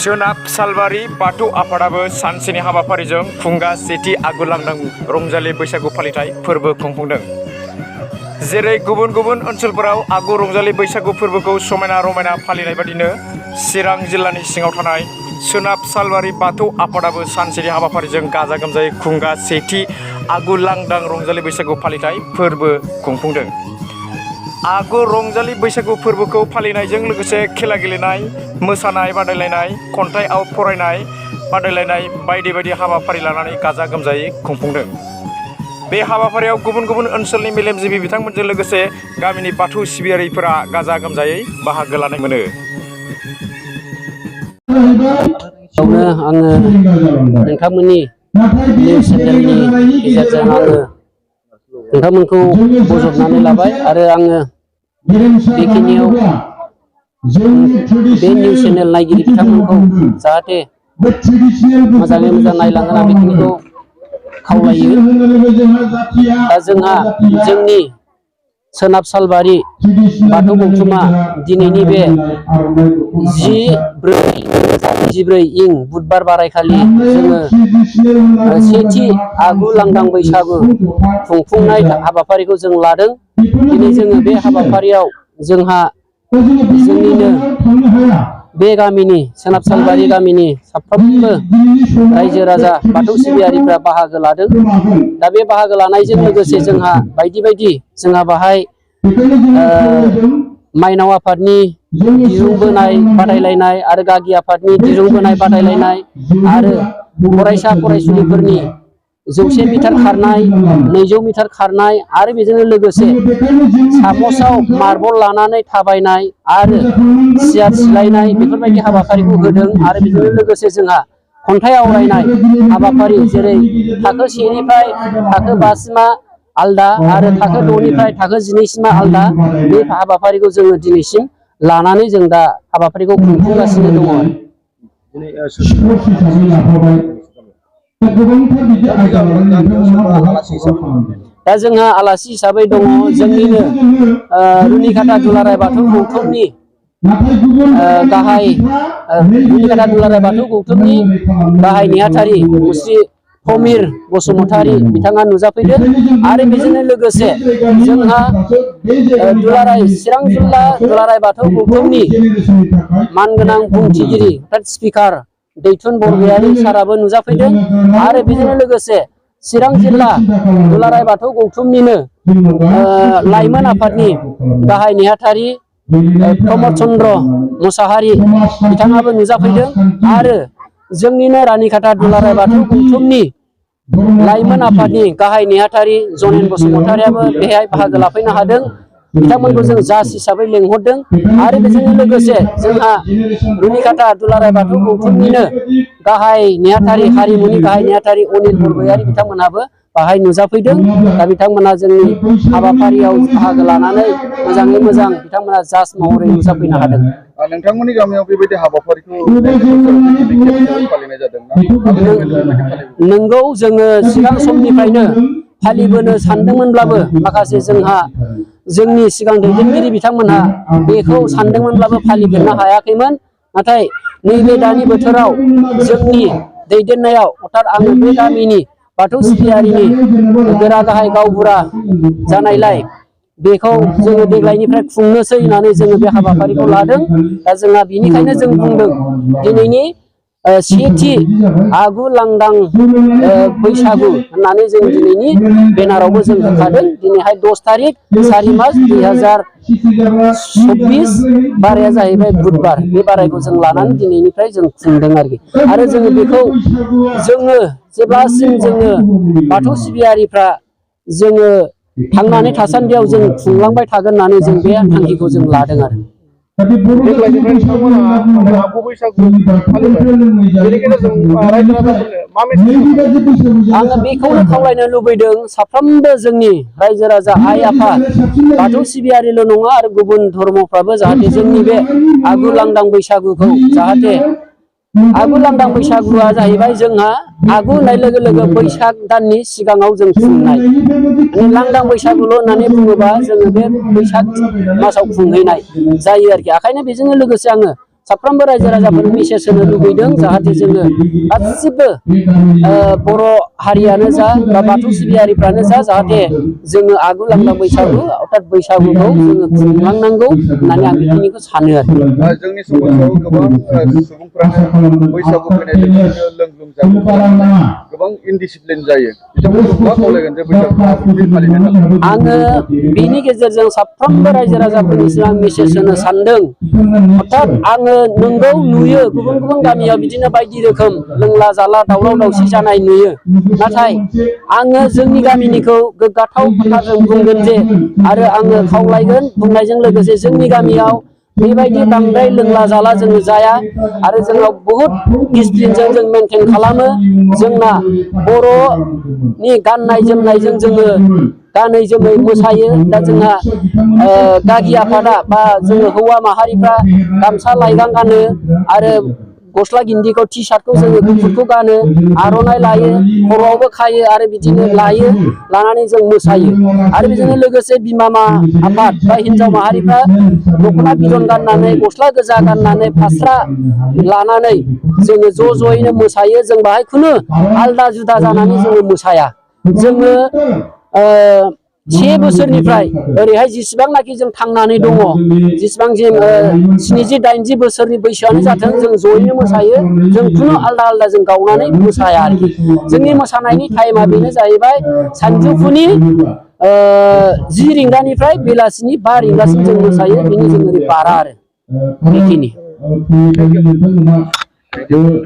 सोनाब सालबारि बाथौ आफादाबो सानसेनि हाबाफारिजों खुंगा सेथि आगु लांदां रंजालि बैसागु फालिथाय फोरबो खुंफुंदों। जेरै गुबुन गुबुन ओनसोलफोराव आगु रंजालि बैसागु फोरबोखौ समायना रमायना फालिनाय बादिनो चिरां जिल्लानि सिङाव थानाय सोनाब सालबारि बाथौ आफादाबो सानसेनि हाबाफारिजों गाजा गोमजायै खुंगा सेथि आगु लांदां रंजालि बैसागु फालिथाय फोरबो खुंफुंदों। आगु रंजालि बैसागु फोरबोखौ फालिनायजों लोगोसे खेला गेलेनाय, मोसानाय बादायलायनाय, खन्थाइ फरायनाय बादायलायनाय बायदि बायदि हाबाफारि लानानै गाजा गोमजायै खुंफुंदों। बे हाबाफारियाव गुबुन गुबुन ओनसोलनि मेलेमजिबि बिथांमोनजों लोगोसे गामिनि बाथौ सिबियारिफोरा गाजा गोमजायै बाहागो लानाय मोनो। आङो नोंथांमोननि निउस चेनेलनि गेजेरजों आङो नोंथांमोनखौ बजबनानै लाबाय आरो आङो बेखिनियाव बे निउस चेनेल नायगिरि बिथांमोनखौ जाहाथे मोजाङै मोजां नायलांगोन आं बेखिनिखौ खावलायो। दा जोंहा जोंनि सोनाब सालबारि बाथौ गौथुमा दिनैनि बे 10/4/2024 इं बुधबार बारायखालि जोङो सेथि आगु लांदां बैसागु खुंफुंनाय हाबाफारिखौ जों लादों। दिनै जोङो बे हाबाफारियाव जोंहा जोंनिनो बे गामिनि सोनाब सालबारि गामिनि साफ्रोमबो रायजो राजा बाथौ सिबियारिफ्रा बाहागो लादों। दा बे बाहागो लानायजों लोगोसे जोंहा बायदि बायदि जोंहा बाहाय माइनाव आफादनि दिरुं बोनाय बादायलायनाय आरो गागि आफादनि दिरुं बोनाय बादायलायनाय आरो फरायसा फरायसुलिफोरनि 100 मिटार खारनाय, 200 मिटार खारनाय आरो बेजोंनो लोगोसे सामसआव मार्बल लानानै थाबायनाय आरो सियार सिलायनाय बेफोरबायदि हाबाफारिखौ होदों। आरो बेजोंनो लोगोसे जोंहा खन्थाइ आवरायनाय हाबाफारि, जेरै थाखो 1निफ्राय थाखो 5 सिमा आलदा आरो थाखो 6निफ्राय थाखो 12 सिमा आलदा, बे हाबाफारिखौ जोङो दिनैसिम लानानै जों दा हाबाफारिखौ खुंफुंगासिनो दङ। दा जोंहा आलासि हिसाबै दङ जोंनिनो रुनिकाटा दुलाराय बाथौ गौथुमनि गाहाय रुनिकाटा दुलाराय बाथौ गौथुमनि गाहाय नेहाथारि मुस्रि फमिर बसुमतारी बिथाङा नुजाफैदों। आरो बेजोंनो लोगोसे जोंहा दुलाराय चिरां जिल्ला दुलाराय बाथौ गौथुमनि मानगोनां बुंथिगिरि स्पिकार दैथुन बरगयारि साराबो नुजाफैदों। आरो बेजोंनो लोगोसे चिरां जिल्ला दुलाराय बाथौ गौथुमनिनो लाइमोन आफादनि गाहाय नेहाथारि प्रमद चन्द्र मुसाहारि बिथाङाबो नुजाफैदों। आरो जोंनिनो रानिकाटा दुलाराय बाथौ गौथुमनि लाइमोन आफादनि गाहाय नेहाथारि जनेन बसुमतारियाबो बेहाय बाहागो लाफैनो हादों। बिथांमोनखौ जों जाज हिसाबै लेंहरदों। आरो बेजोंनो लोगोसे जोंहा रुनिकाटा दुलाराय बाथौ गौथुमनिनो गाहाय नेहाथारि हारिमुनि गाहाय नेहाथारि अनिल बरगयारि बिथांमोनहाबो बाहाय नुजाफैदों। दा बिथांमोना जोंनि हाबाफारियाव बाहागो लानानै मोजाङै मोजां बिथांमोना जाज महरै नुजाफैनो हादों। नोंथांमोननि गामियाव बेबायदि हाबाफारिखौ फालिनाय जादों ना? नंगौ, जोङो सिगां समनिफ्रायनो फालिबोनो सानदोंमोनब्लाबो माखासे जोंहा जोंनि सिगां दैदेनगिरि बिथांमोनहा बेखौ सानदोंमोनब्लाबो फालिफेरनो हायाखैमोन। नाथाय नैबे दानि बोथोराव जोंनि दैदेननायाव अर्थात आङो बे गामिनि बाथौ सिबियारिनि गोरा गाहाय गावबुरा जानायलाय बेखौ जोङो देग्लायनिफ्राय खुंनोसै होननानै जोङो बे हाबाफारिखौ लादों। दा जोंहा बिनिखायनो जों बुंदों दिनैनि सेथि आगु लांदां बैसागु होननानै जों दिनैनि बेनारावबो जों होखादों। दिनैहाय 10 तारिख 4 मार्च 2024 बाराया जाहैबाय बुधबार। बे बारायखौ जों लानानै दिनैनिफ्राय जों खुंदों आरोखि। आरो जोङो बेखौ जोङो जेब्लासिम जोङो बाथौ सिबियारिफ्रा जोङो थांनानै थासान्दियाव जों खुंलांबाय थागोन होननानै जों बे थांखिखौ जों लादों आरो। आङो बेखौनो खावलायनो लुबैदों साफ्रोमबो जोंनि रायजो राजा आइ आफा बाथौ सिबियारिल' नङा आरो गुबुन धर्मफ्राबो जाहाथे जोंनि बे आगु लांदां बैसागुखौ जाहाथे आगु लांदां बैसागुआ जाहैबाय जोंहा आगु होननाय लोगो लोगो बैसाग दाननि सिगाङाव जों खुंनाय माने लांदां बैसागुल' होननानै बुङोबा जोङो बे बैसाग मासाव खुंहैनाय जायो आरोखि। ओंखायनो बेजोंनो लोगोसे आङो साफ्रोमबो रायजो राजाफोरनो मेसेज होनो लुबैदों जाहाथे जोङो गासिबो बर' हारियानो जा बा बाथौ सिबियारिफ्रानो जा जाहाथे जोङो आगु लांदां बैसागु अर्थात बैसागुखौ जोङो खुंलांनांगौ होननानै आं बेखिनिखौ सानो आरो। जोंनि समाजाव गोबां सुबुंफ्रानो बैसागु फैनाय लोगो लोगो लोंलुं जागु गोबां इनडिसिप्लिन जायो बिथांमोनखौ मा खावलायगोन जे बैसागु फालिनो थाखाय? आङो बेनि गेजेरजों साफ्रोमबो रायजो राजाफोरनिसिम आं मेसेज होनो सानदों। अर्थात आङो नोंगौ नुयो गुबुन गुबुन गामियाव बिदिनो बायदि रोखोम लोंला जाला दावराव दावसि जानाय नुयो, नाथाय आङो जोंनि गामिनिखौ गोग्गाथाव खोथाजों बुंगोन जे आरो आङो खावलायगोन बुंनायजों लोगोसे जोंनि गामियाव बेबायदि बांद्राय लोंला जाला जोङो जाया आरो जोंनाव बहुद डिसिप्लिनजों जों मेनटेन खालामो। जोंना बर'नि गाननाय जोमनायजों जोङो गानै जोमै मोसायो। दा जोंहा गागि आफादा बा जोङो हौवा माहारिफ्रा गामसा लाइगां गानो आरो गस्ला गिन्दिखौ टि सार्टखौ जोङो गुफुरखौ गानो, आर'नाइ लायो, खर'आवबो खायो आरो बिदिनो लायो, लानानै जों मोसायो। आरो बेजोंनो लोगोसे बिमा आफाद बा हिन्जाव माहारिफ्रा दख'ना बिदन गाननानै गस्ला गोजा गाननानै फास्रा लानानै जोङो ज' ज'यैनो मोसायो। जों बाहाय खुनु आलदा जुदा जानानै जोङो मोसाया। जोङो 1 बोसोरनिफ्राय ओरैहाय जेसेबांनाखि जों थांनानै दङ, जेसेबांसिम 70-80 बोसोरनि बैसोआनो जाथों, जों जयैनो मोसायो। जों खुनु आलदा आलदा जों गावनानै मोसाया आरोखि। जोंनि मोसानायनि टाइमा बेनो जाहैबाय सानजौफुनि 10 रिंगानिफ्राय बेलासिनि 5 रिंगासिम जों मोसायो। बेनि जों ओरै बारा आरो बेखिनि।